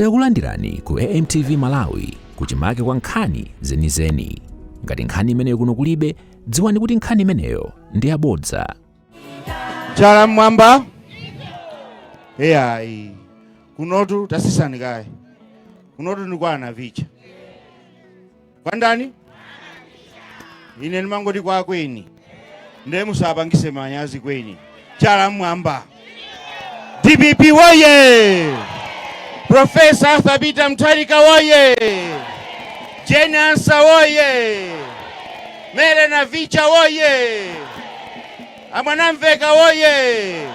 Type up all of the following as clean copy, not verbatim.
Takulandirani ku AMTV Malawi kuchimake kwa nkhani zenizeni. Ngati nkhani imeneyo kuno kulibe, dziwani kuti nkhani imeneyo ndi yabodza. Chala mmwamba. Eyayi, kunotu tasisani kaye. Kunotu ndi kwa Navicha. Kwa ndani? Ine ndimangoti kwa kweni. Ndiye musapangise manyazi kweni. Chala mmwamba. DPP woye! Professor Arthur Peter Mutharika woye! Jane Ansah woye! Mary Navicha woye! Amwanamveka woye!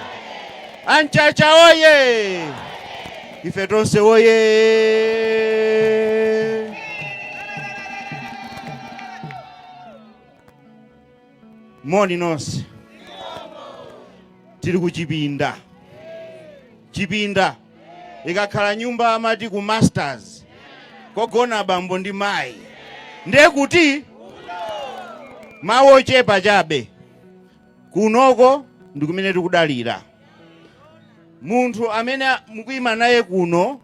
Anchacha woye! Ife tonse woye! Moni nonse. Tili kuchipinda. Chipinda ikakhala nyumba amati ku masters kogona bambo ndi mayi, ndiye kuti mawu ochepa chabe. Kunoko ndi kumene tikudalira munthu amene mukuyima naye kuno,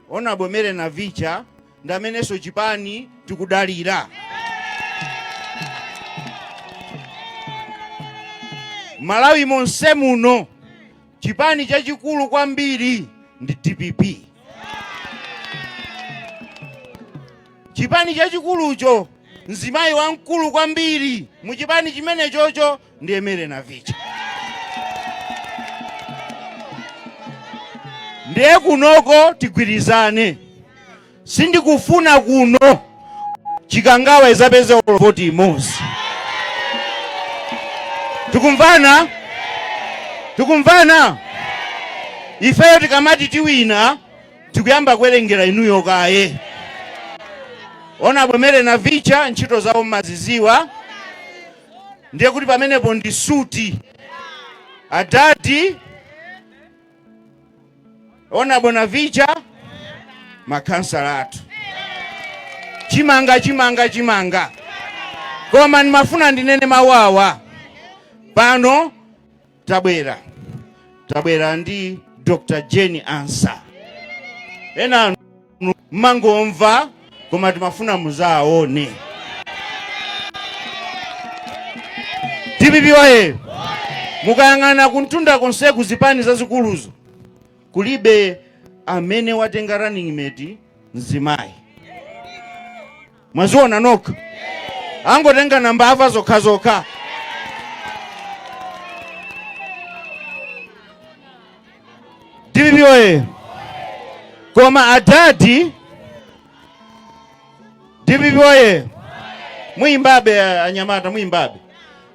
Honorable Mary Navicha, ndi amenenso chipani tikudalira. Malawi monse muno chipani chachikulu kwambiri ndi DPP. Chipani chachikulucho, mzimayi wamkulu kwambiri mu chipani chimenechocho ndiye Mary Navicha. Ndiye kunoko tigwirizane. Sindikufuna kuno Chikangawa izapeze voti imodzi. Tikumvana? Tikumvana? Ifeyo tikamati tiwina, tikuyamba kuwerengera inuyo kaye. Honorable Mary Navicha ntchito zawo mmaziziwa, ndiye kuti pamenepo ndi suti adadi Honorable Navicha, makhansala athu, chimanga chimanga chimanga. Koma ndimafuna ndinene mawu awa pano. Tabwera ndi Dr. Jane Ansah. Ena mmangomva, koma timafuna muzaone. DPP waye! Mukayang'ana kuntunda konseku, zipani zazikuluzo kulibe amene watenga running mate mzimayi. Mwaziona nokha, angotenga nambava zokhazokha. DPP oye! Koma adadi, DPP oye! Muyimbabe anyamata, muyimbabe.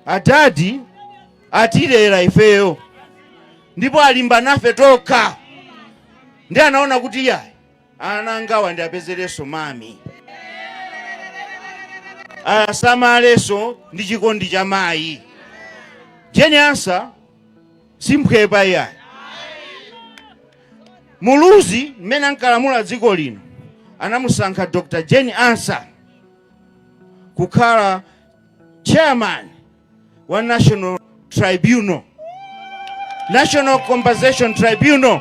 Adadi atilera ifeyo ndipo alimba nafe tokha, ndi anaona kuti iyayi, ana angawa ndi apezerenso mami, asamalenso ndi chikondi cha mayi. Jane Ansah simphwepa iyayi. Muluzi mmene ankalamula dziko lino anamusankha Dr. Jane Ansah kukhala chairman wa National Tribunal, National Compensation Tribunal.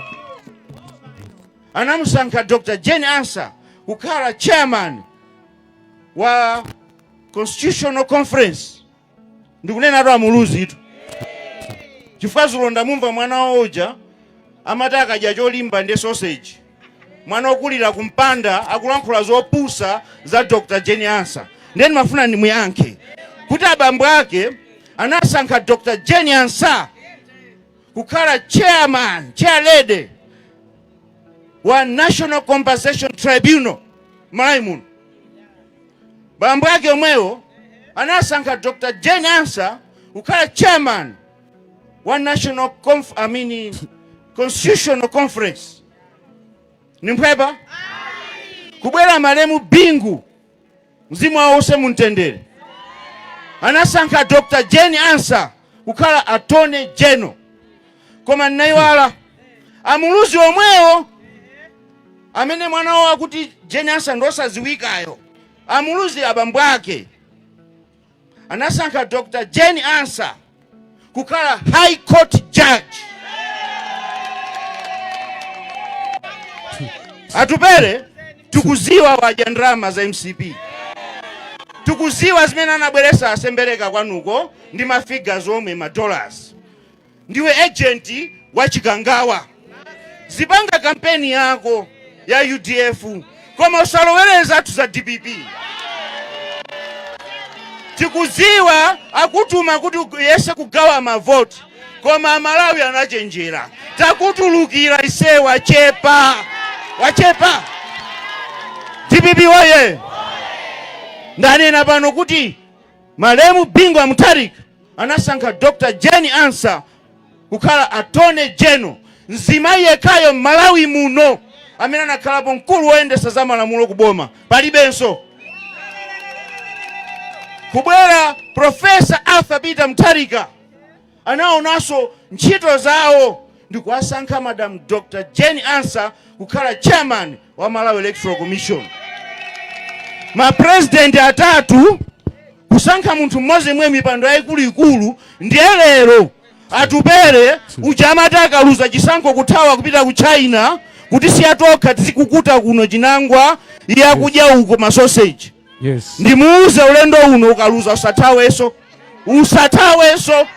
Anamusankha Dr. Jane Ansah kukhala chairman wa Constitutional Conference. Ndikunena tu amuluzitu, chifukwa zulo ndamumva mwana wauja amati akadya cholimba ndi sausage, mwana okulira kumpanda, akulankhula zopusa za Dr. Jane Ansah. Ndiye ndimafuna ndimuyankhe kuti abambo ake anasankha Dr. Jane Ansah kukhala chairman, chair lady wa National Compensation Tribunal Malawi muno. Bambo ake omwewo anasankha Dr. Jane Ansah kukhala chairman wa National Conf, I mean, Constitutional Conference. Ni mphwepa kubwera malemu Bingu, mzimu wawo uuse mumtendere, anasankha Dr. Jane Ansah kukhala Attorney General. Koma ndinayiwala, amuluzi omwewo amene mwana wawo akuti Jane Ansah ndosaziwikayo, amuluzi abambo ake anasankha Dr. Jane Ansah kukhala High Court judge. Atupele, tikuziwa wadya ndalama za MCP, tikuziwa zimene anabweresa asembereka kwanuko ndi mafigures omwe ma dollars. Ndiwe agent wa Chikangawa, zipanga kampeni yako ya UDF, koma usalowereza athu za DPP. Tikuziwa akutuma kuti uyese kugawa mavoti, koma Amalawi anachenjera, takutulukira ise. Wachepa, wachepa. DPP woye! Ndanena pano kuti malemu Bingu wa Mutharika anasankha Dr Jane Ansah kukhala Attorney General, mzimayi yekhayo m'Malawi muno amene anakhalapo mkulu woyendesa za malamulo kuboma, palibenso. Kubwera Professor Arthur Peter Mutharika, anaonanso ntchito zawo ndikuwasankha Madam Dr Jane Ansah kukhala chairman wa Malawi Electoral Commission. Mapresidenti atatu kusankha munthu mmodzi mwe mipando yayikuluikulu. Ndiye lero Atupele uja amati akaluza chisankho kuthawa kupita ku China kuti siyatokha tizikukuta kuno chinangwa, iye akudya uko masoseji. Ndimuuze, ulendo uno ukaluza usathawenso, usathawenso,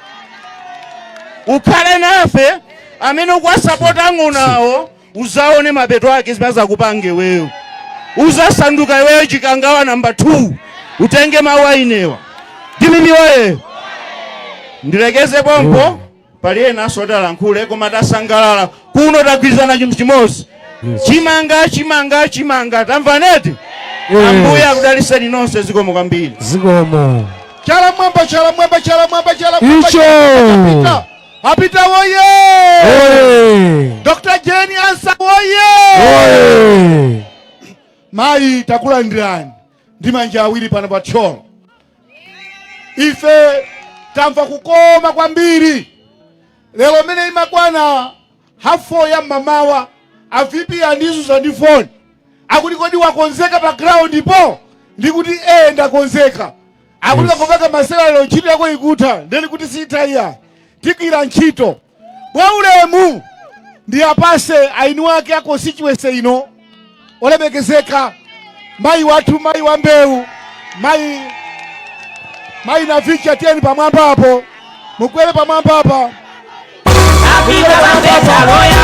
ukhale nafe. Amene ukuwasapota ang'onawo, uzaone mapeto ake zimene zakupange iweyo, uzasanduka iweyo Chikangawa namba 2. Utenge mawu ainewa. DPP woye! Ndilekeze pompo, pali enanso otalankhule, koma tasangalala kuno, tagwirizana chinthu chimodzi: chimanga, chimanga, chimanga. Tamvaneti? Ambuye akudaliseni nonse, zikomo kwambiri. Zikomo. Chala mwamba, chala mwamba, chala mwamba, chala mwamba. Icho. Apita, apita woye! Oye! Dr Jane Ansah woye! Oye! Mayi, takulandirani ndi manja awiri pano pa Thyolo. Ife tamva kukoma kwambiri lero mmene imakwana 4:30 ya mmamawa, a VP andizuza ndi foni, akuti, "Kodi wakonzeka pa ground po?" Ndikuti, "Eh, ndakonzeka." Akuti, "Kangopanga masewera lero, ntchito yako ikutha." Ndeni kuti sitha iya, tigwira ntchito mwaulemu. Ndi apase ainu ake a constituency ino, olemekezeka mayi wathu, mayi wa mbewu, mayi Navicha. Tiyeni pamwamba apo, mukwere pamwamba apa. Apita mapeta loya.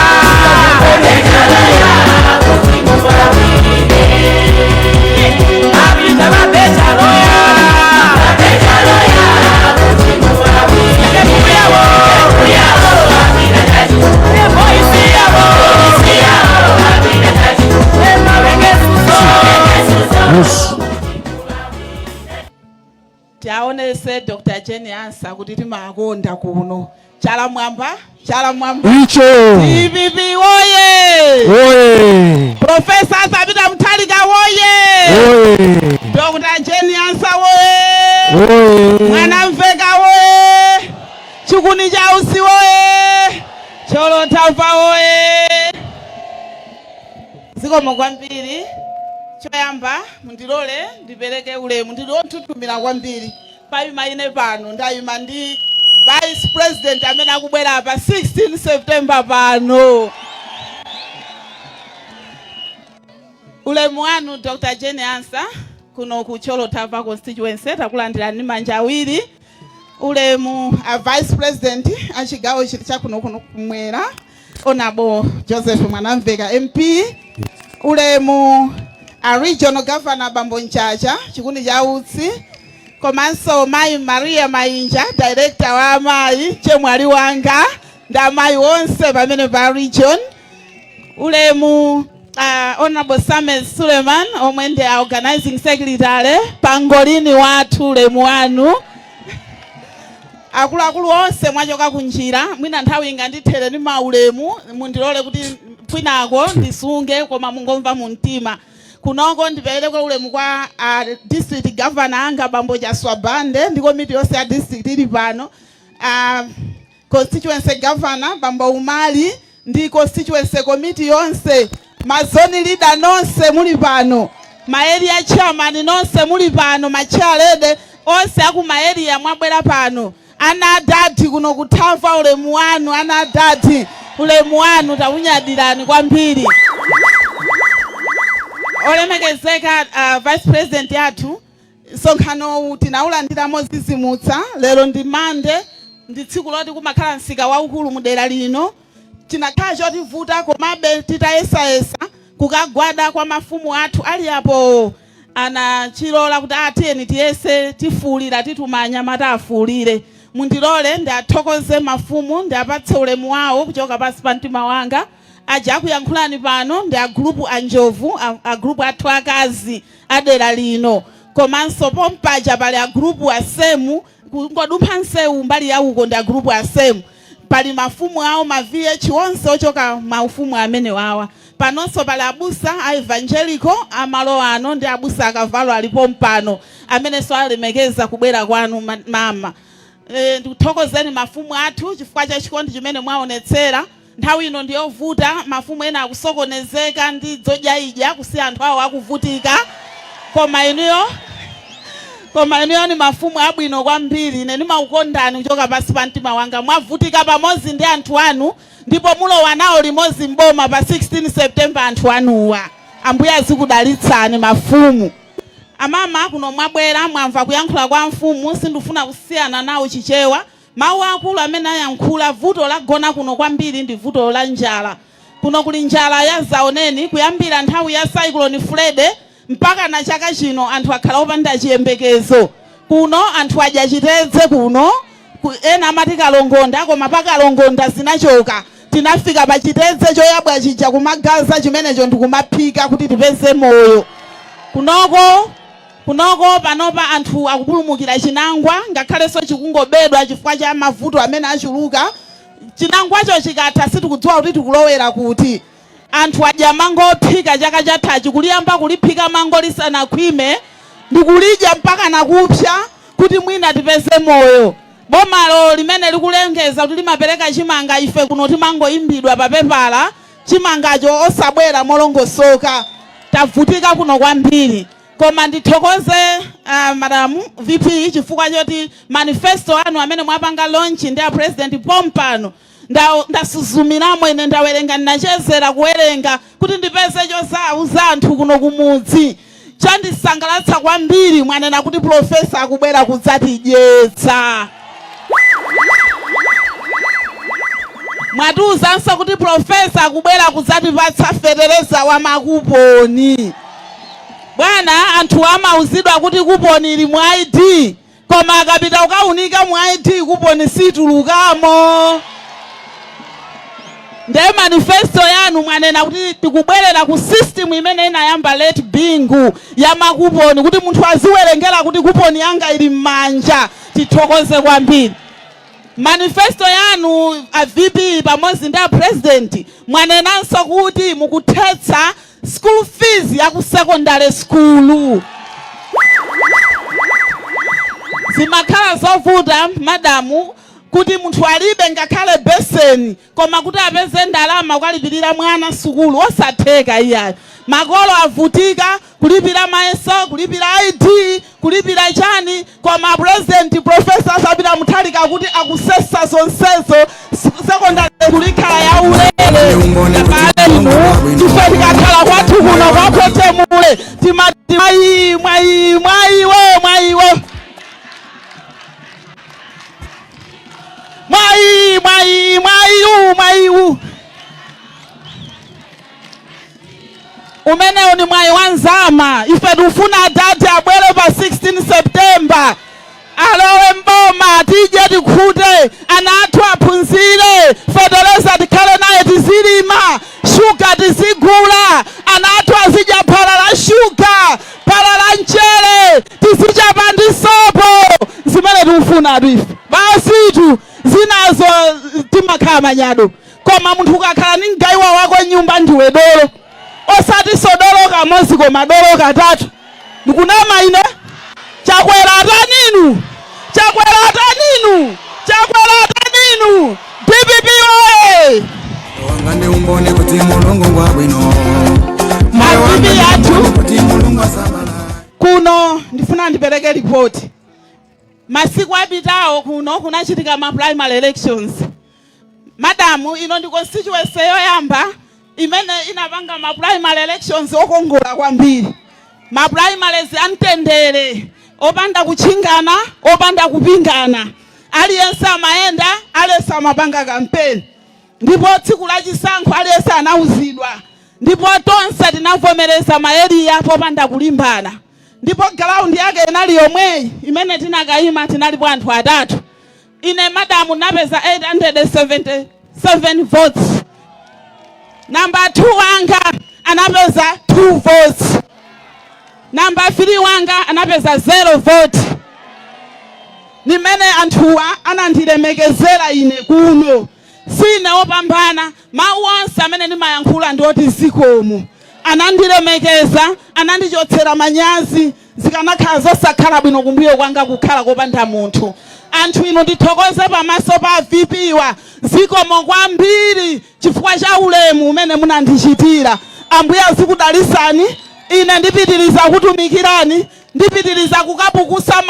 Apita mapeta loya. Kuyawo, kuyawo, voice yawo, Tiaonese Dr Jane Ansah kuti timakonda kuno. Chala mwamba, chala mwamba. Icho. DPP woye! Oye! Professor Arthur Mutharika woye! Oye! Dr Jane Ansah woye! Oye! Mwanamveka woye! Chikuni cha usi woye! Thyolo Nthamva woye! Zikomo kwambiri. Choyamba mundilole ndipereke ulemu, ndili othuthumira kwambiri. Payima ine pano, ndayima ndi Vice President amene akubwera pa 16 September pano. Ulemu wanu, Dr Jane Ansah, kuno ku Thyolo Thava constituency takulandirani ndi manja awiri. Ulemu a Vice President a chigawo chili chakuno kuno kumwera, Honorable Joseph Mwanamveka MP. Ulemu a Regional Governor, Bambo Nchacha, chikundi cha utsi, komanso Mayi Maria Mainja, director wa amayi, chemwali wanga, ndi amayi onse pamene pa region. Ulemu Honorable Samed Suleiman, omwe ndi a organizing secretary, pangolini wathu, ulemu wanu. Akuluakulu onse mwachoka kunjira, mwina nthawi ingandithere ndi maulemu, mundilole kuti kwinako ndisunge, koma mungomva mu mtima. Kunoko ndipereke ulemu kwa district governor anga, Bambo Chaswabande, ndi komiti yonse ya district ili pano, constituency governor, Bambo Umali, ndi constituency committee yonse, ma zone leader nonse muli pano, ma area chairman nonse muli pano, ma chairlady onse aku ma area mwabwera pano, ana adadi kuno kuthamva, ulemu wanu. Ana adadi, ulemu wanu, takunyadirani kwambiri. Olemekezeka vice president yathu, msonkhanowu tinawulandira mozidzimutsa. Lero ndi Mande, ndi tsiku loti kumakhala msika waukulu mu dera lino. Chinakhala chotivuta, komabe titayesayesa kukagwada kwa mafumu athu ali apo, anachilola kuti atiyeni tiyese, tifuulira, tituma anyamata afuulire. Mundilole ndiathokoze mafumu, ndiapatse ulemu wawo kuchoka pansi pa mtima wanga. Aja akuyankhulani pano ndi a group a Njovu, a group athu akazi adera lino, komanso pompaja pali a group a Semu. Kungodumpha nsewu mbali yauko ndi a group a Semu. Pali mafumu awo, ma VH onse ochoka maufumu amene wawa. Panonso pali abusa a Evangelical amalo ano ndi abusa akavalo alipo mpano, amenenso alemekeza kubwera kwanu. Mama, ndikuthokozeni mafumu athu chifukwa cha chikondi chimene mwaonetsera. Nthawi ino ndiyovuta, mafumu ena akusokonezeka ndi zodyaidya, kusiya anthu awo akuvutika, koma inuyo ni mafumu abwino kwambiri. Ine ndimakukondani kuchoka pansi pa mtima wanga. Mwavutika pamodzi ndi anthu anu, ndipo mulowa nawo limodzi mboma pa 16 September anthu anuwa. Ambuye azikudalitsani, mafumu. Amama, kuno mwabwera, mwamva kuyankhula kwa mfumu. Sindifuna kusiyana nawo Chichewa. Mawu akulu amene ayankhula, vuto lagona kuno kwambiri ndi vuto la njala. Kuno kuli njala ya zaoneni. Kuyambira nthawi ya Cyclone Freddy mpaka na chaka chino, anthu akhala opanda chiyembekezo. Kuno anthu adya chitedze kuno. Ena amati kalongonda, koma pakalongonda zinachoka, tinafika pa chitedze choyabwa chija, kumagaza chimenecho ndikumaphika kuti tipeze moyo. Kunoko panopa anthu akupulumukira chinangwa, ngakhalenso chikungobedwa chifukwa cha mavuto amene achuluka. Chinangwacho chikatha, sitikudziwa kuti tikulowera kuti. Anthu adya mango ophika chaka chathachi, kuliyamba kuliphika mango lisanakhwime ndikulidya mpaka nakupsa kuti mwina tipeze moyo. Bomalo limene likulengeza kuti limapereka chimanga, ife kuno timangoyimbidwa pa pepala, chimangacho osabwera molongosoka. Tavutika kuno kwambiri. Koma ndithokoze Madam VP chifukwa choti manifesto anu amene mwapanga launch ndi a President pompano, ndasuzumiramo ine, ndawerenga, ndinachezera kuwerenga kuti ndipeze chozauza anthu kuno kumudzi. Chandisangalatsa kwambiri, mwanena kuti professor akubwera kudzatidyetsa. Mwatiuzanso kuti professor akubwera kudzatipatsa fetereza wa makuponi. Bwana, anthu amauzidwa kuti kuponi ili mu ID, koma akapita kukaunika mu ID, kuponi situlukamo. Ndiye manifesto yanu mwanena kuti tikubwerera ku system imene inayamba late Bingu ya makuponi, kuti munthu aziwerengera kuti kuponi yanga ili m'manja. Tithokoze kwambiri. Manifesto yanu, a VP pamodzi ndi a President, mwanenanso kuti mukuthetsa school fees ya ku secondary school. Zimakhala zovuta, madamu, kuti munthu alibe ngakhale beseni, koma kuti apeze ndalama kukalipirira mwana sukulu osatheka iyayo. Makolo avutika kulipira mayeso, kulipira ID, kulipira chani, koma President Professor Sabina Mutharika kuti akusesa zonsezo, secondary kulikhala ya ulere. Abale, inu, ife tikakhala kwathu kuno kwakhotemule timati mwayi, mwayi, mwayiwe, mwayiwe, mwayi, mwayi, mwayiwu, mwayiwu. Umenewu ni mwayi wa nzama. Ife tikufuna adadi abwere pa 16 September, alowe mboma, tidye tikhute, ana athu aphunzire, feteleza tikhale naye tizilima, shuga tizigula, ana athu azidya phala la shuga, phala la mchere, tizichapa ndi sopo. Zimene tikufuna ife basitu. Zinazo timakhala manyado, koma munthu ukakhala ndi mgayiwa wako nyumba, ndiwe dolo, osati sodolo kamodzi koma dolo katatu. Ndikunama ine? Chakwera ataninu? Chakwera ataninu? Chakwera ataninu? DPP oye! Wanga ndi umboni kuti Mulungu ngwabwino. Moyo wanga A VP ndi athu. umboni kuti Mulungu asamala. Kuno ndifuna ndipereke ripoti. Masiku apitawo kuno kunachitika ma primary elections. Madamu, ino ndi constituency yoyamba. Imene inapanga ma primary elections okongola kwambiri, ma primaries amtendere, opanda kutchingana, opanda kupingana. Aliyense amayenda, aliyense amapanga kampeni, ndipo tsiku la chisankho aliyense anauzidwa, ndipo tonse tinavomereza ma area popanda kulimbana. Ndipo ground yake inali yomweyi imene tinakayima. Tinalipo anthu atatu. Ine madamu napeza 877 votes, number 2 wanga anapeza 2 votes, number 3 wanga anapeza 0 vote. Nimene anthuwa anandilemekezera ine kuno. Sine wopambana. Mawu onse amene ndimayankhula ndi oti zikomo. Anandilemekeza, anandichotsera manyazi. Zikanakhala zosakhala bwino kumbuyo kwanga kukhala kopanda munthu. Anthu inu, ndithokoze pamaso pa VP wa, zikomo kwambiri chifukwa cha ulemu umene munandichitira. Ambuye azikudalisani. Ine ndipitiriza kutumikirani, ndipitiriza kukapukusa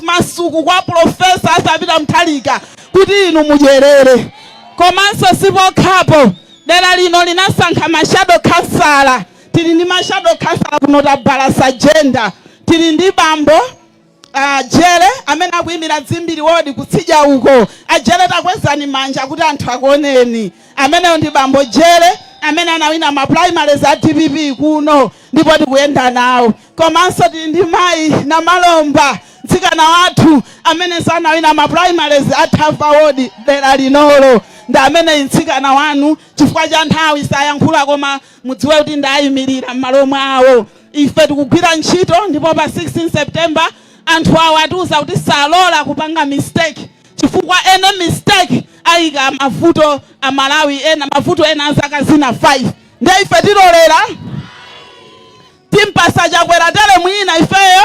masuku kwa Professor Arthur Peter Mutharika kuti inu mudyerere. Komanso sipokhapo, dera lino linasankha ma shadow councillor. Tili ndi ma shadow councillor kuno, tabalasa agenda. Tili ndi bambo Jere amene akuyimira Dzimbiri ward kutsidya uko. Ajere, takwezani manja kuti anthu akuoneni. Ameneyo ndi bambo Jere amene anawina ma primaries a DPP kuno, ndipo tikuyenda nawo. Komanso tili ndi mayi Namalomba, mtsikana wathu amene sanawina ma primaries a Thava ward dera linolo, ndi amene mtsikana wanu. Chifukwa cha nthawi sayankhula, koma mudziwe kuti ndayimirira m'malo mwawo. Ife tikugwira ntchito, ndipo pa 16 September anthu awo atiuza kuti salola kupanga mistake, chifukwa ene mistake ayika mavuto amalawi ena, mavuto ena azaka zina 5. Ndiye ife tilolera timpasa Chakwera tere mwina? Ifeyo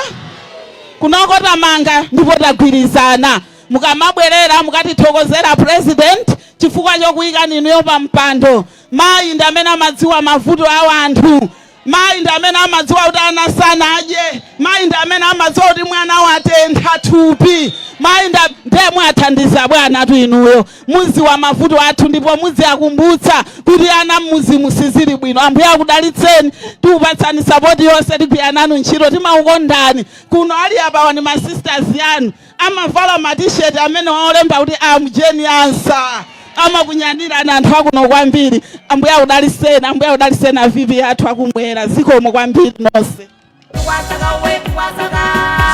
kunoko tamanga ndipo tagwirizana. Mukamabwerera mukatithokozera president chifukwa chokuyikani inuyo pa mpando. Mayi ndi amene amadziwa mavuto a anthu. Mayi ndi amene amadziwa kuti ana sanadye. Mayi ndi amene amadziwa kuti mwana watentha thupi. Mayi ndiye mwathandiza bwana tu. Inuyo muziwa mavuto athu ndipo muziakumbutsa kuti ana mmuzimu sizili bwino. Ambuye akudalitseni. Tikupatsani support yonse, tigwira nanu ntchito, timakukondani. Kuno ali apawa ni ma sisters yanu, amavala ma T-shirt amene waolemba kuti "Am Jane Ansah". Amakunyadirani anthu akuno kwambiri. Ambuye akudalitseni, Ambuye akudalitseni a VP athu akumwera. Zikomo kwambiri nonse.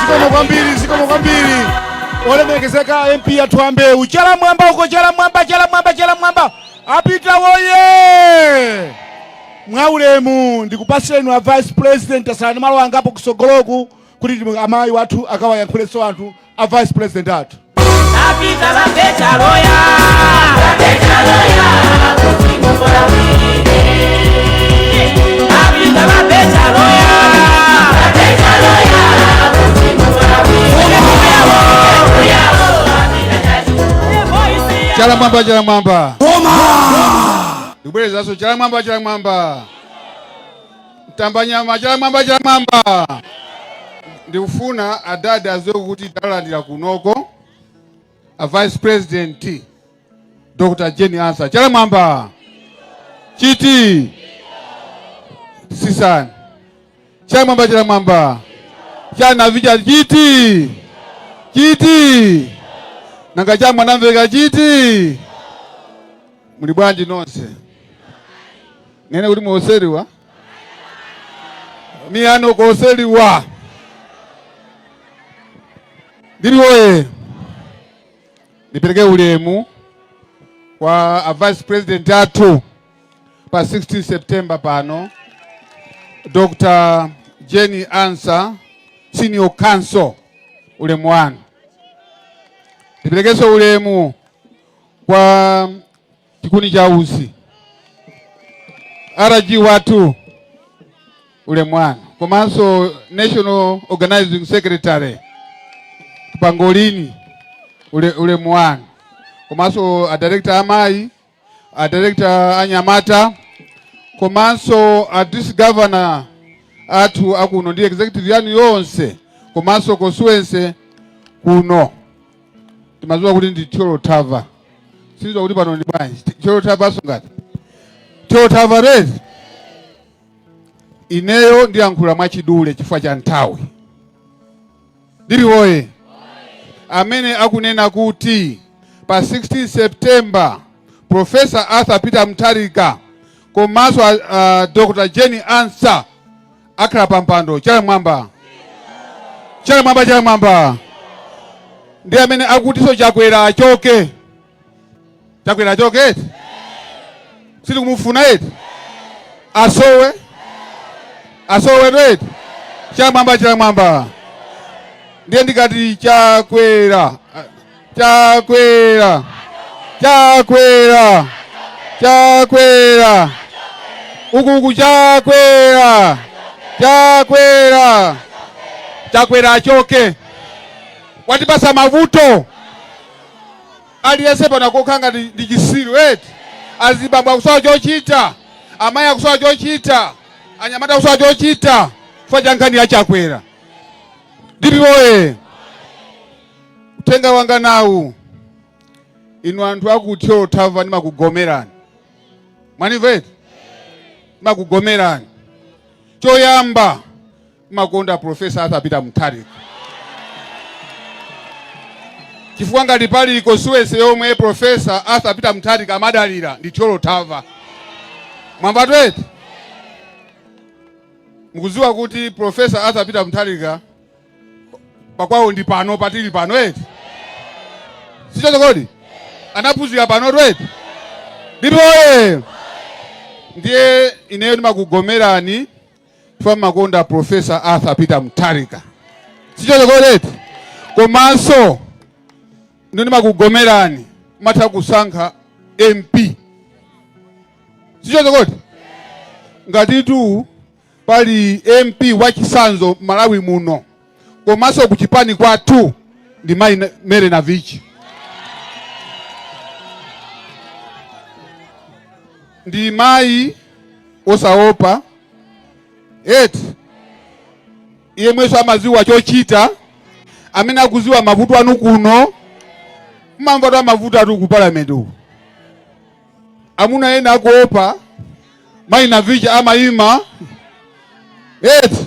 Zikomo kwambiri, zikomo kwambiri, olemekezeka MP athu ambewu. Chala mwamba uko, chala mwamba, chala mwamba, chala mwamba. Apita woye! Mwaulemu ndikupasireni a vice president. Asalani malo angapo kusogoloku kuti amayi wathu akawayankhulenso anthu, a vice president athu. Apita babecha loya, babecha loya, kuchingombola wine. Apita babecha loya, babecha loya, kuchingombola wine. Chala mwamba, chala mwamba. Ndikubwerezanso, chala mwamba, chala mwamba. Mtambanyama, chala mwamba, chala mwamba. Ndikufuna adadi aziwe kuti talandira kunoko a vice president Dr. Jane Ansah. Chala mwamba. Chiti sisani. Chala mwamba, chala mwamba. Chana vicha chiti chiti nanga cha mwanamveka chiti. Muli bwanji nonse? Nene kuti muoseriwa miyano koseriwa ndiliwoye. Nipereke ulemu kwa a vice president athu pa 16 September pano, Dr. Jane Ansah, senior counsel. Ulemu wanu. Ndiperekenso ulemu kwa chikuni cha usi RG wathu, ulemu wanu, komanso national organizing secretary Pangolini, ulemu wanu, komanso a director amayi, a director anyamata, komanso a district governor athu akuno ndi executive yanu yonse, komanso constituency kuno. Timadziwa kuti ndi Thyolo Thava, sindidziwa kuti pano ndi bwanji. Thyolo Thava ngati Thyolo Thava eti? Ineyo ndiyankhula mwachidule chifukwa cha nthawi. DPP woye! Amene akunena kuti pa 16 September Professor Arthur Peter Mutharika komanso Dr. Jane Ansah akhala pa mpando, chala mwamba, chala mwamba, chala mwamba. Ndi amene akutinso Chakwera achoke, Chakwera achoke eti, sitikumufuna eti, asowe, asowe eti, chala mwamba, chala mwamba. Ndiye ndikati Chakwera, Chakwera, Chakwera, Chakwera, ukuku Chakwera, Chakwera, Chakwera achoke, watipasa mavuto. Aliyense pano akukhala ngati ndi chisiru eti, azibambo akusowa chochita, amayi akusowa chochita, anyamata akusowa chochita chifukwa cha nkhani ya Chakwera. DPP woye! Uthenga wanga nawu, inu anthu aku Thyolo Thava, ndimakugomerani. Mwanimva eti? Ndimakugomerani. Choyamba, makonda Professor Arthur Peter Mutharika, chifukwa ngati pali constituency yomwe Professor Arthur Peter Mutharika amadalira ndi Thyolo Thava. Mwamva eti? Mukudziwa kuti Professor Arthur Peter Mutharika pakwawo ndi pano patili pano eti? Sichoncho kodi? Anaphunzira pano eti? DPP woye! Ndiye ineyo ndimakugomerani chifukwa makonda Professor Arthur Peter Mutharika, sichoncho kodi eti? Komanso ino ndimakugomerani, matha kusankha MP, sichoncho kodi? Ngatitu pali MP wachisanzo Malawi muno komanso kuchipani kwathu ndi mayi Mary Navicha. Ndi mayi osaopa eti, yemwenso amaziwa chochita, amene akuziwa mavuto anu kuno. Mumamva tu mavuto atu ku parliament uku, amuna ena akuopa, mayi Navicha amayima eti.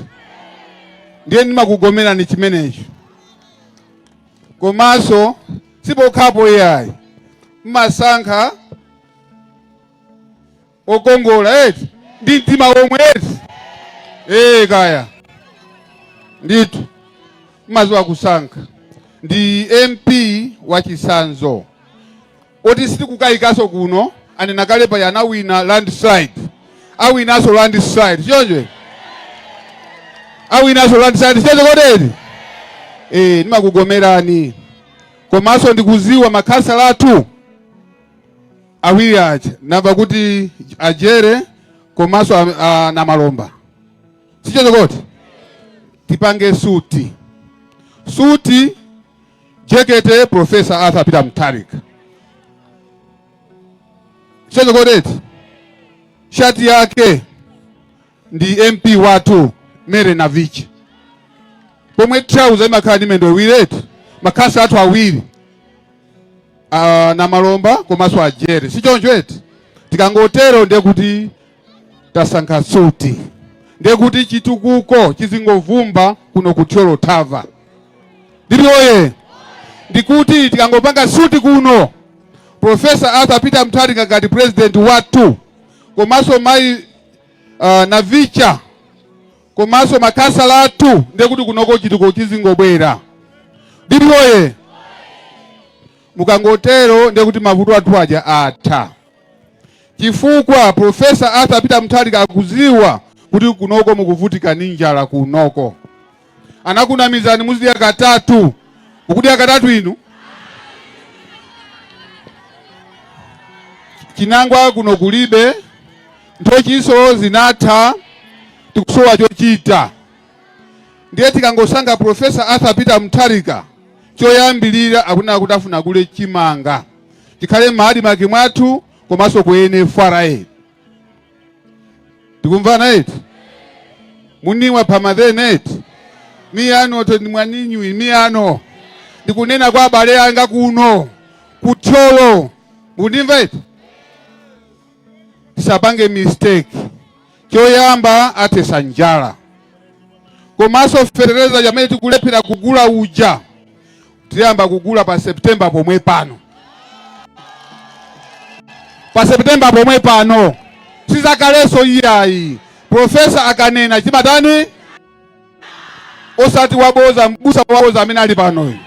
Ndiye ndimakugomerani chimenecho. Komanso sipokhapo iyayi, mmasankha okongola eti, ndi mtima omwe eti. Ee kaya ndithu mmaziwa kusankha. Ndi MP wachisanzo oti sitikukayikaso kuno. Anena kale paja, anawina landslide, awinaso landslide, choncho awinaso landslide, choncho koteri. Eh, ndimakugomerani. Komanso ndikuziwa makhansala athu awiri aja, namva kuti ajere komanso Namalomba, sichoncho koti? Tipange suti, suti, jekete Professor Arthur Peter Mutharika, sichoncho koteti? Shati yake ndi MP wathu Mary Navicha, pomwe trouser imakhala ndi mendo iwiri eti, makhansala athu awiri, Namalomba komanso ajere, sichoncho eti? Tikangotero ndiye kuti tasankha suti, ndiye kuti chitukuko chizingovumba kuno ku Thyolo Thava. DPP oye! Ndikuti tikangopanga suti kuno, Professor Arthur Peter Mutharika ngati president wathu komanso mayi Navicha komanso makhansala athu, ndiye kuti kunoko chitukuko chizingobwera. DPP oye! Mukangotero ndiye kuti mavuto athu aja atha, chifukwa Professor Arthur Peter Mutharika akuziwa kuti kunoko mukuvutika ndi njala. Kunoko anakunamizani muzidya katatu, mukudya katatu inu. Chinangwa kuno kulibe, nthochiso zinatha, tikusowa chochita. Ndiye tikangosankha Professor Arthur Peter Mutharika, choyambilira akunena kuti afuna kule chimanga chikhale m'ma ADMARC mwathu komanso ku NFRA. Tikumvana eti? Muniwa pamathene eti? Miyano to mwaninywi miyano. Ndikunena kwa abale anga kuno ku Thyolo, mukundimva eti? Tisapange mistake. Choyamba, athetsa njala, komanso fetereza amene tikulephera kugula uja tiyamba kugula pa September pomwe pano, pa September pomwe pano. Sizakalenso iyayi. Professor akanena chimatani, osati waboza, mbusa waboza amene ali panoyo.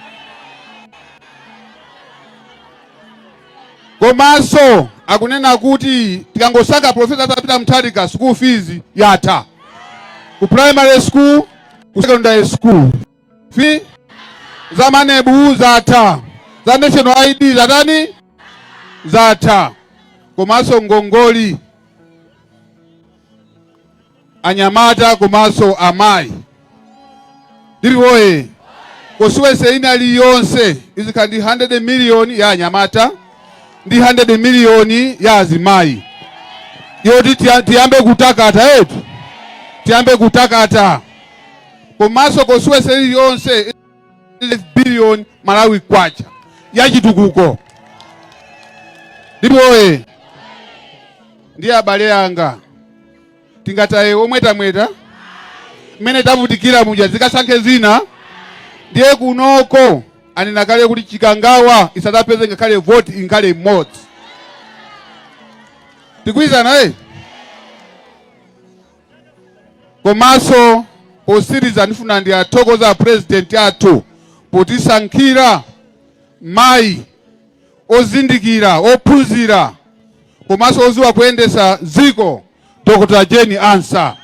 Komanso akunena kuti tikangosankha Professor Arthur Peter Mutharika, school fees yatha ku primary school, ku secondary school. Fee za MANEB zatha, za national ID zatani, zatha. Komanso ngongoli anyamata komanso amayi ndiliwoye constituency ina iliyonse izikhala ndi 100 miliyoni ya anyamata ndi 100 miliyoni ya azimayi, yoti tiyambe kutakata etu, tiyambe kutakata. Komanso constituency iliyonse billion Malawi kwacha yachitukuko. Ndipoye ndi abale anga, tingataye omwetamweta mmene tavutikira muja zikasankhe zina. Ndiye kunoko anena kale kuti Chikangawa isadzapeze ngakhale voti inkhale imodzi. Tikuyizana eh? Komanso posiriza, ndifuna ndiyathokoza president athu potisankhira mayi ozindikira, ophunzira komanso oziwa kuyendesa dziko, Dr. Jane Ansah,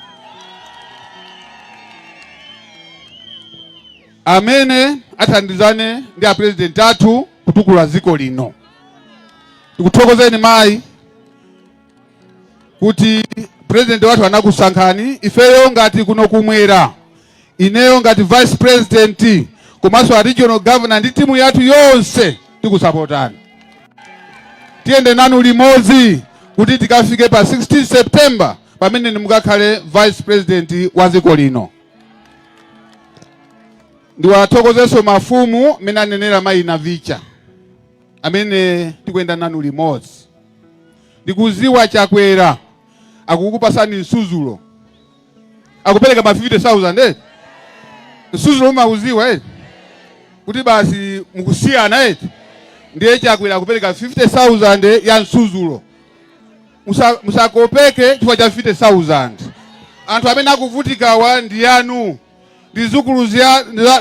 amene athandizane ndi a president athu kutukula dziko lino. Tikuthokozeni mayi kuti president wathu anakusankhani. Ifeyo ngati kuno kumwera, ineyo ngati vice president komanso a regional governor ndi timu yathu yonse, tikusapotani, tiyende nanu limodzi kuti tikafike pa 16 September pamene mukakhale vice president wa dziko lino. Ndiwathokozenso mafumu amene anenera mayi Navicha, amene tikuyenda nanu limodzi. Ndikuziwa Chakwera akukupasani msuzulo, akupereka ma 50,000 eh? Msuzulo umauziwa eh? Kuti basi mukusiyana eh? Ndiye Chakwera akupereka 50,000 ya msuzulo. Musakopeke chifukwa cha 50,000. Anthu amene akuvutikawa ndi anu, ndi zukulu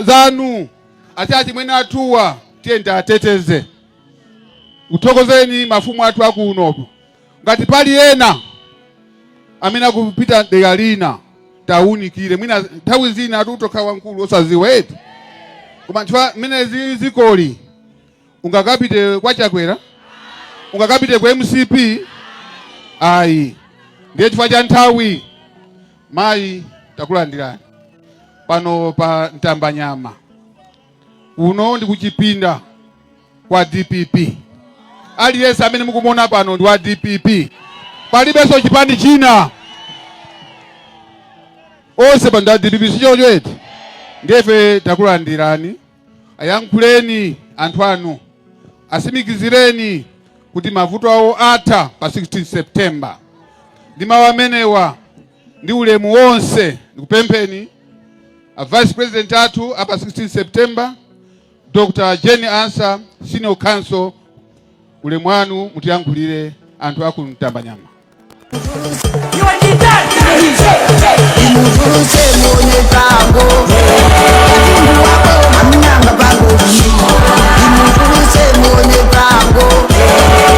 zanu, ati achimwene athuwa, tiye tiateteze. Kuthokozeni mafumu athu akunopo. Ngati pali ena amene akupita dera lina, tawunikire. Mwina nthawi zina atutokha wamkulu osaziwa eti, koma chifukwa mmene zili zikoli, ungakapite kwa Chakwera, ungakapite kwa MCP? Ayi. Ndiye chifukwa cha nthawi, mayi, takulandirani pano pa Mtambanyama. Kuno ndi kuchipinda kwa DPP. Aliyense amene mukumuona pano ndi wa DPP, palibenso chipani china, onse pano ndi wa DPP, sichoncho eti? Ndiye takulandirani, ayankhuleni anthu anu, asimikizireni kuti mavuto awo atha pa 16 September. Ndi mawu amenewa ndi ulemu wonse, ndikupempheni a vice president athu apa 16 September, Dr. Jane Ansah, senior counsel, ulemu wanu, mutiyankhulire anthu aku Mtambanyama. Imutulutse muone pango katundu wako amnanga pango. Imutulutse muone pango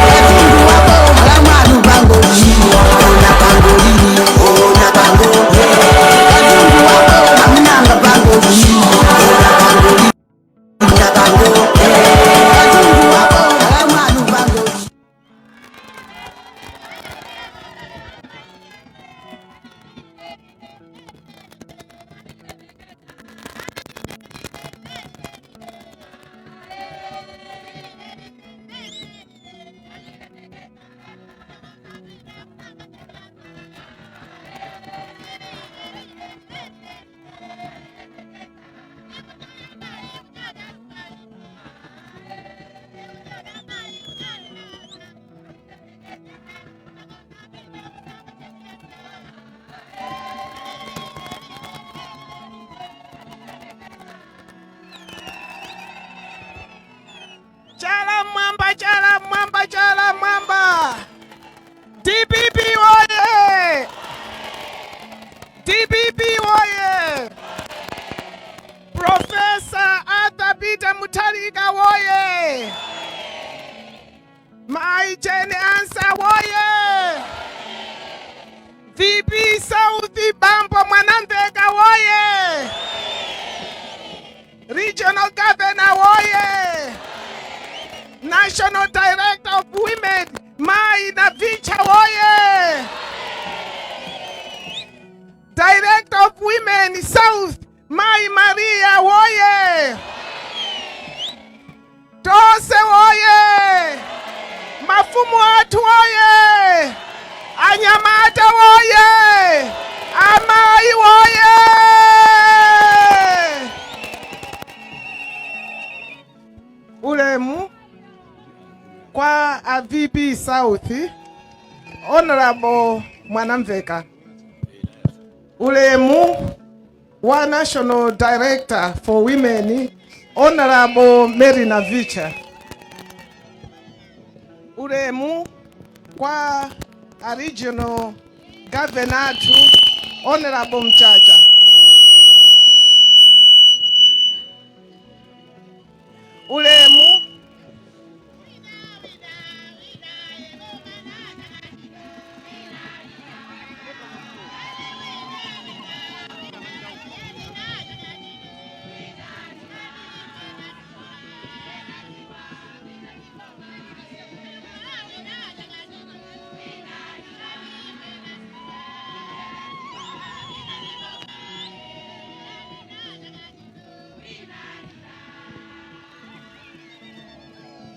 katundu wako alamwanu pango. Ona pango lili, ona pango katundu wako amnanga pango. Ona pango lili, ona pango katundu wako alamwanu pango. DPP woye! DPP woye! Professor Arthur Peter Mutharika woye! Mai Jane Ansah woye! VP South Bambo Mwanamveka woye! Regional Governor woye! National Director of Women Mai Navicha woye! Director of Women South Mai Maria woye! Tonse woye! Mafumu athu woye! Anyamata woye! Amayi woye! Ulemu kwa a VP South Honorable Mwanamveka, ulemu wa National Director for Women Honorable Mary Navicha, ulemu kwa a Regional Governor athu Honorable Mchacha, ulemu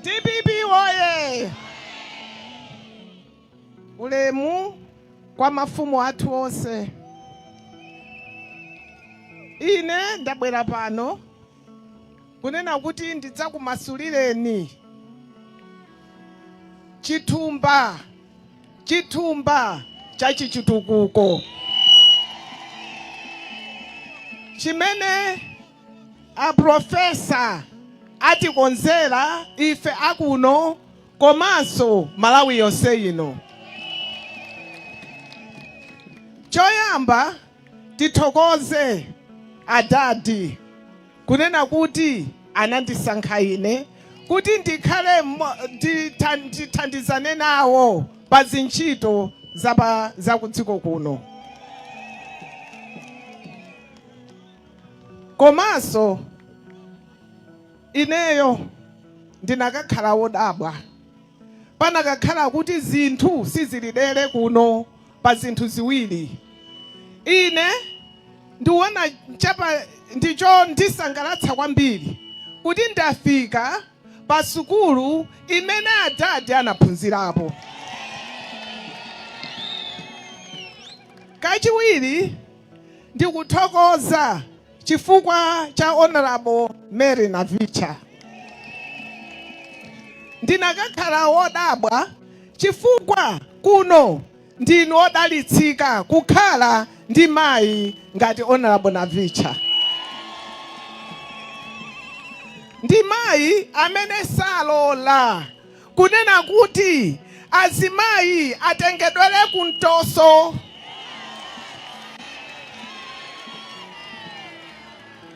DPP woye! Ulemu kwa mafumu athu onse. Ine ndabwera pano kunena kuti ndidzakumasulireni chithumba cha chichitukuko chimene a professor atikonzera ife akuno komanso Malawi yonse ino. Choyamba tithokoze adadi kunena kuti anandisankha ine kuti ndikhale ndithandizane nawo pa zintchito za kudziko kuno. Komanso ineyo ndinakakhala wodabwa panakakhala kuti zinthu sizilidere kuno pa zinthu ziwiri. Ine ndiwona chapa ndicho ndisangalatsa kwambiri kuti ndafika pa sukulu imene adadi anaphunzirapo. Kachiwiri ndikuthokoza chifukwa cha Honorable Mary Navicha. Ndinakakhala wodabwa chifukwa kuno ndinu odalitsika kukhala ndi mayi ngati Honorable Navicha. Ndi mayi amene salola kunena kuti azimayi atengedwere kumtoso.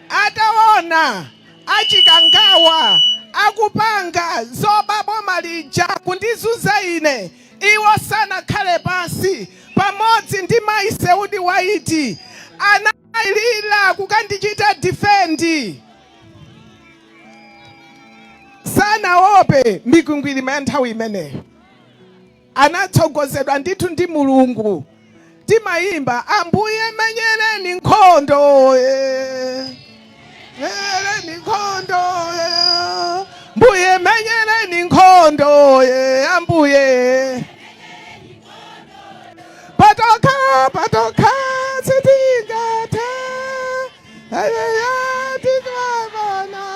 Ataona achikangawa akupanga zoba boma lija kundizunza ine, iwo sanakhale pansi pamodzi ndi mayi Seudi Waiti analira kukandichita defend. Sanaope mikwingwirima ya nthawi imeneyo, anatsogozedwa ndithu ndi Mulungu. Timayimba Ambuye menyereni nkhondo, menyereni nkhondo, Mbuye menyereni nkhondo, Ambuye patokha patokha sitingathe, tikavana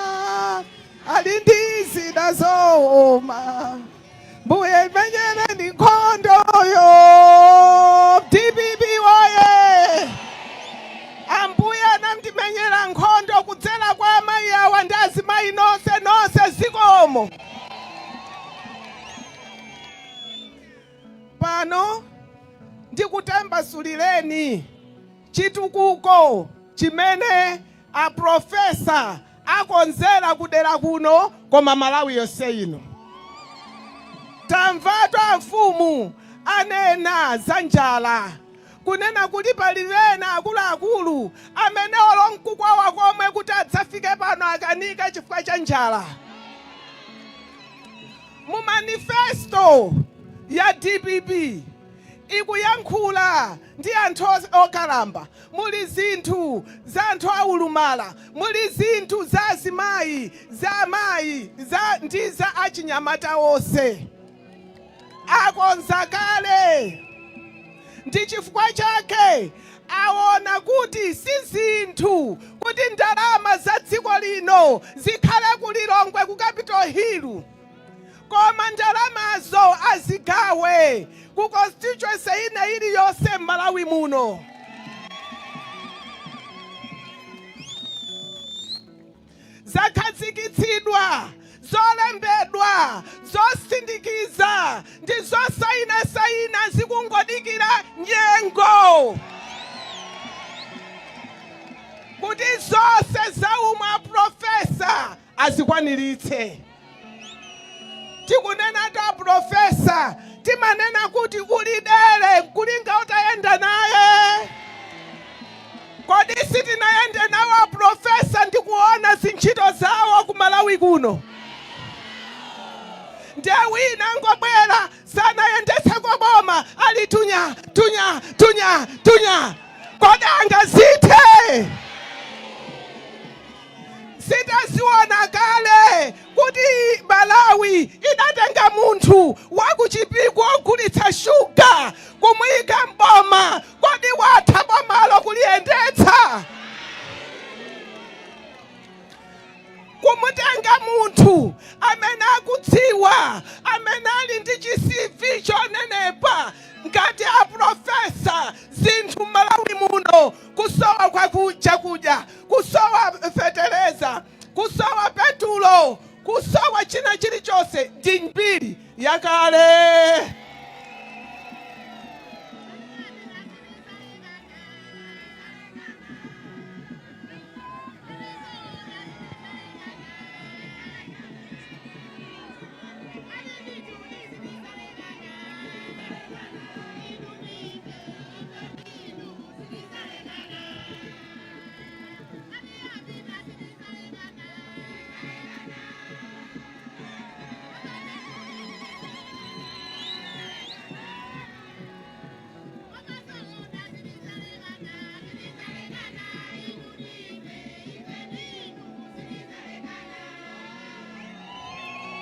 ali ndi zida zooma, Mbuye menyereni nkhondoyo. DPP woye! Ambuye anandimenyera nkhondo kudzera kwa amayi awa ndi azimayi nonse nonse zikomo. Pano pano ndikutambasulireni chitukuko chimene a Professor akonzera kudera kuno koma Malawi yonse ino. Tamvatu amfumu anena za njala, kunena kuti pali ena akuluakulu amene olo nkukwawa komwe kuti adzafike pano akanika chifukwa cha njala. Mu manifesto ya dpp ikuyankhula ndi anthu okalamba, muli zinthu za anthu aulumala, muli zinthu za azimayi, za amayi, za ndi za achinyamata onse. Akonza kale. Ndi chifukwa chake aona kuti si zinthu kuti ndalama za dziko lino zikhale ku Lilongwe ku Capital Hill. Koma ndalamazo azigawe ku constituency ina iliyonse m'Malawi muno. Zakhazikitsidwa, zolembedwa, zosindikiza ndi zosainasaina zikungodikira nyengo kuti zonse za umu a Professor azikwaniritse. Tikunenatu a Professor, timanena kuti uli dere nkulinga utayenda naye. Kodi sitinayende nawo a Professor ndikuona zintchito zawo ku Malawi kuno? Ndiye wina angobwera sanayendetseko boma ali tunya tunya tunya tunya, kodi angazithe? Sitaziona kale kuti Malawi idatenga munthu wa ku Chipiku ogulitsa shuga kumuyika m'boma, kodi watha bomalo kuliyendetsa? Kumutenga munthu amene akudziwa, amene ali ndi chi CV chonenepa ngati a Professor, zinthu m'Malawi muno kusowa kwa chakudya, kusowa fetereza, kusowa petulo, kusowa china chilichonse ndi mbiri yakale.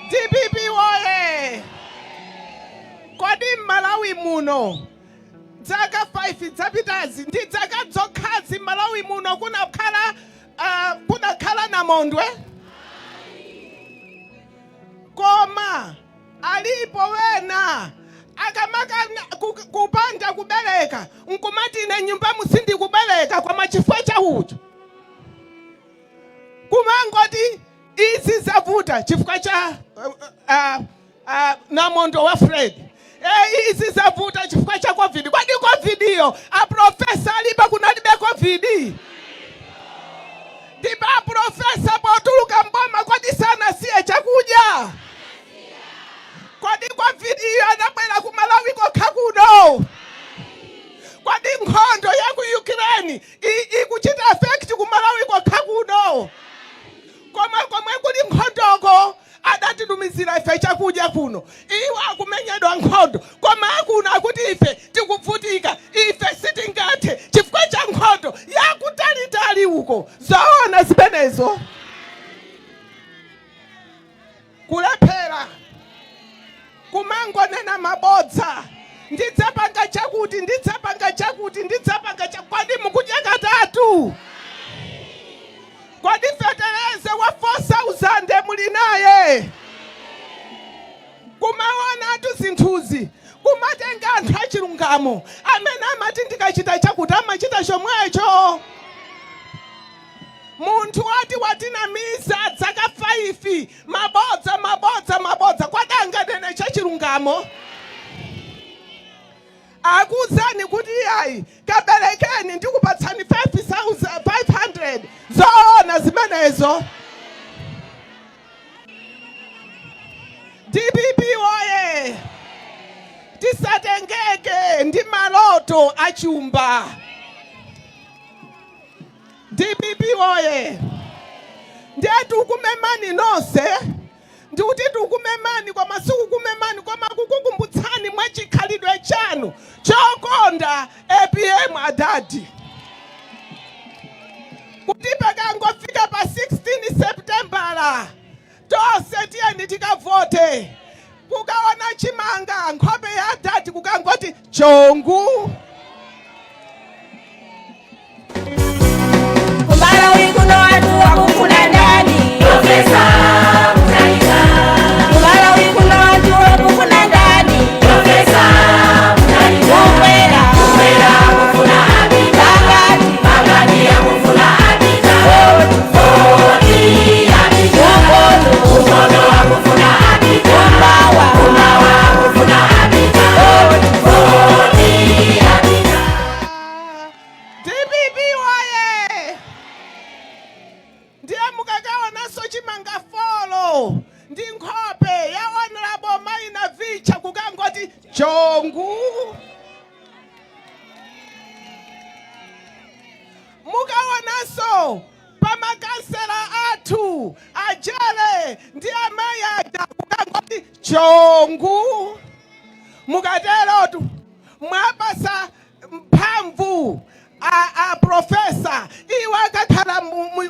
DPP woye! Kodi m'Malawi muno Dzaka 5 dzapitazi ndi dzaka dzokhazi m'Malawi muno kunakhala kunakhala namondwe? Koma alipo wena akamakana kupanda kubereka nkumati ine nyumbamu sindikubereka koma chifukwa cha ucho kumangoti izi zavuta chifukwa cha namondwe wa Freddy. E, izi zavuta chifukwa cha Covid. Kodi Covid iyo a professor alipo kunalibe Covid? Ndipo a professor potuluka mboma kodi sanasiye chakudya? Kodi Covid iyo anabwera ku Malawi kokha kuno? Kodi nkhondo ya ku Ukraine ikuchita affect ku Malawi kokha kuno? Koma komwe kuli nkhondoko Adatitumizira ife chakudya kuno. Iwo akumenyedwa nkhondo, koma akuno akuti ife tikuvutika, ife sitingathe chifukwa cha nkhondo yakutalitali uko. Zoona zimenezo? Kulephera kumangonena mabodza, ndidzapanga chakuti, ndidzapanga chakuti, ndidzapanga chakuti. Kodi mukudya katatu? Kodi feteleza wa 4000 muli naye? Kumaonatu zinthuzi, kumatenga anthu achilungamo amene amati ndikachita chakuti amachita chomwecho. Munthu wati watinamiza dzaka 5 mabodza mabodza mabodza, kodi anganene chachilungamo? Akuuzani kuti iyayi kaberekeni ndikupatsani 5500 zoona zimenezo? Dpp woye! Tisatengeke ndi maloto achumba. Dpp woye! Ndiye tikukumemani nonse Ndikuti tikukumemani koma sikukumemani koma kukukumbutsani mwa chikhalidwe chanu chokonda apm adadi kuti pakangofika pa 16 Septembala tonse tiyeni tikavote kukaona chimanga nkhope ya adadi kukangoti chongu. Kumalawi kuno anthu akufuna ndani? Profesa Mutharika. Kumalawi kuno anthu akufuna ndani? Profesa Mutharika. Kukwera. Kukwera akufuna Apita. Pakati. Pakati akufuna Apita. Voti. Voti Apita. Kumpoto. Kumpoto akufuna Apita. Kumawa. Kumawa akufuna Apita. Voti. Voti Apita. Dpp woye! Ndiye mukakaonanso chimanga folo ndi nkhope ya Honorable Mayi Navicha kukangoti chongu. Mukaonanso pa makansela athu ajere ndi amayi aja kukangoti chongu. Mukaterotu mwapasa mphamvu a, a profesa iwo akakhala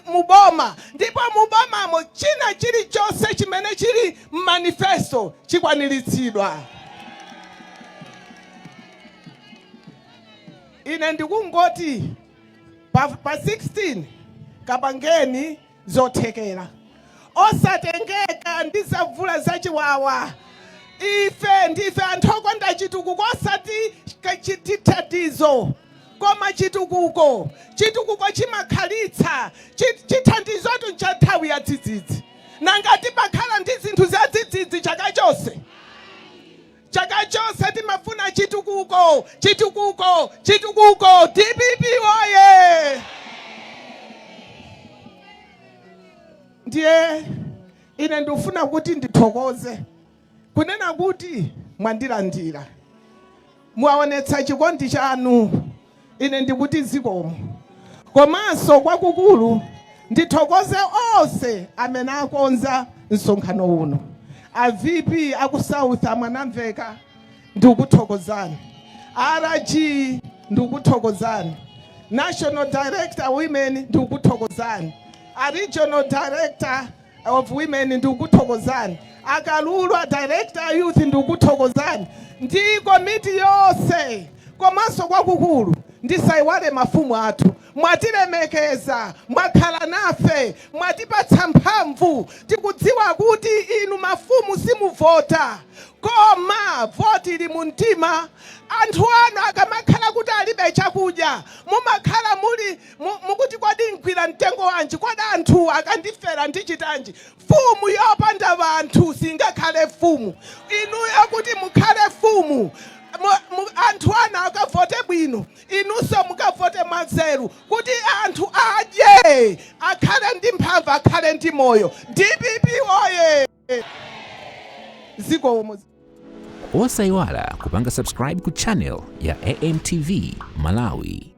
muboma ndipo mubomamo china chilichonse chimene chili mmanifesto chikwaniritsidwa. Ine ndikungoti pa 16 kapangeni zothekera. Osatengeka ndi zamvula zachiwawa. Ife ndife anthu okonda chitukuko osati chithandizo koma chitukuko. Chitukuko chimakhalitsa. Chithandizotu ncha nthawi ya dzidzidzi. Nanga timakhala ndi zinthu za dzidzidzi chaka chonse? Chaka chonse timafuna chitukuko, chitukuko, chitukuko. Dpp woye! Ndiye ine ndikufuna kuti ndithokoze kunena kuti mwandilandira, mwaonetsa chikondi chanu, ine ndikuti zikomo. Komanso kwakukulu ndithokoze onse amene akonza msonkhano uno, a VP aku South a Mwanamveka ndikukuthokozani, RG ndikukuthokozani, National Director Women ndikukuthokozani, a Regional Director of Women ndikukuthokozani, a Kalulu a Director Youth ndikukuthokozani, ndi komiti yonse. Komanso kwakukulu ndisaiwale mafumu athu, mwatilemekeza, mwakhala nafe, mwatipatsa mphamvu. Tikudziwa kuti inu mafumu simuvota koma voti ili mumtima. Anthu anu akamakhala kuti alibe chakudya mumakhala muli mukuti kodi ngwira mtengo wanji, kodi anthuwa akandifera ndichitanji? Mfumu yopanda wanthu singakhale mfumu. Inuyo kuti mukhale mfumu, anthu anu akavote bwino, inunso mukavote mwanzeru kuti anthu adye, akhale ndi mphamvu, akhale ndi moyo. Dpp woye! Zikomo. Osaiwala kupanga subscribe ku channel ya AMTV Malawi.